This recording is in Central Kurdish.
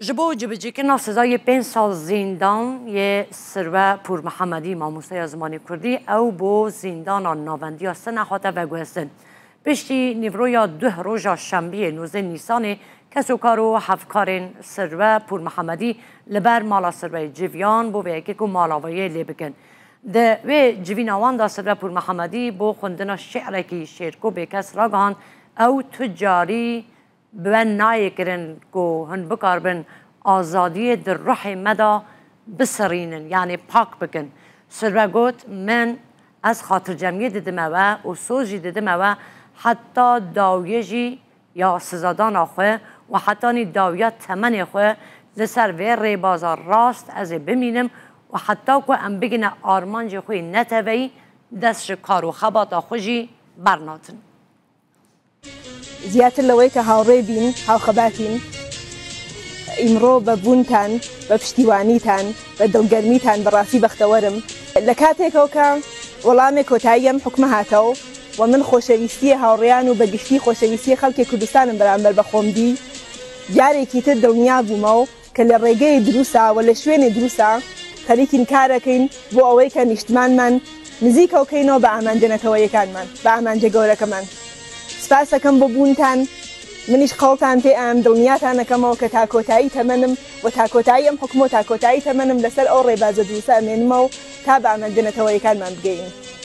Ji bo cibicîkirina sizayê pênc sal zîndan yê Sirwe Pûrmihemedî mamosteya zimanê Kurdî ew bo zîndana navendiya Sine hate veguhestin. Piştî nîvroya duh roja şembiyê 19 Nîsanê kesûkar û hevkarên Sirwe Pûrmihemedî li ber mala Sirweyê civiyan bo vê yekê ku malavayê lê bikin. Di wê civîna wan de Sirwe Pûrmihemedî bo xwendina şi'rekî Şêrko Bêkes ragihand ew tu carî Bi we nayê kirin ku hûn bikaribin azadiyê di ruhê me de bisirînin yanê pak bikin. Sirwe got, Min ez xatircemiyê didime we û soz jî didime we heta dawiyê jî ya sizadana xwe û hetanî dawiya temenê xwe li ser vê rêbaza rast ez ê bimînim û heta ku em bigihîne armancê xwe yê neteweyî dest ji kar û xebata xwe jî bernadin. زیاتر لەوەی کە هاوڕێ بین، هاوخەباتین. ئیمڕۆ بە بوونتان، بە پشتیوانیتان، بە دڵگەرمیتان بەڕاستی بەختەوەرم. لە کاتێکەوە کە وەڵامێ کۆتایی ئەم حوکمە هاتەوە و من خۆشەویستیی هاوڕێیان و بە گشتی خۆشەویستیی خەڵکی کوردستانم بەرامبەر بە خۆم دی، جارێکی تر دڵنیا بوومەوە کە لە ڕێگەی دروسا و لە شوێنی دروسا خەریکین کارەکەین بۆ ئەوەی کە نیشتمانمان نزیکەو کەینەوە بە ئامانجە نەتەوەیەکانمان، بە ئامانجە گەورەکەمان. سپاسەکەم بۆ بوونتان، منیش قەوڵتان پێ ئەم، دڵنیاتان ئەکەمەوە کە تا کۆتایی تەمەنم و تا کۆتایی ئەم حوکمە و تا کۆتایی تەمەنم لەسەر ئەو ڕێبازە دروسە ئەمێنمەوە تا بە ئامانجە نەتەوەیەکانمان بگەین.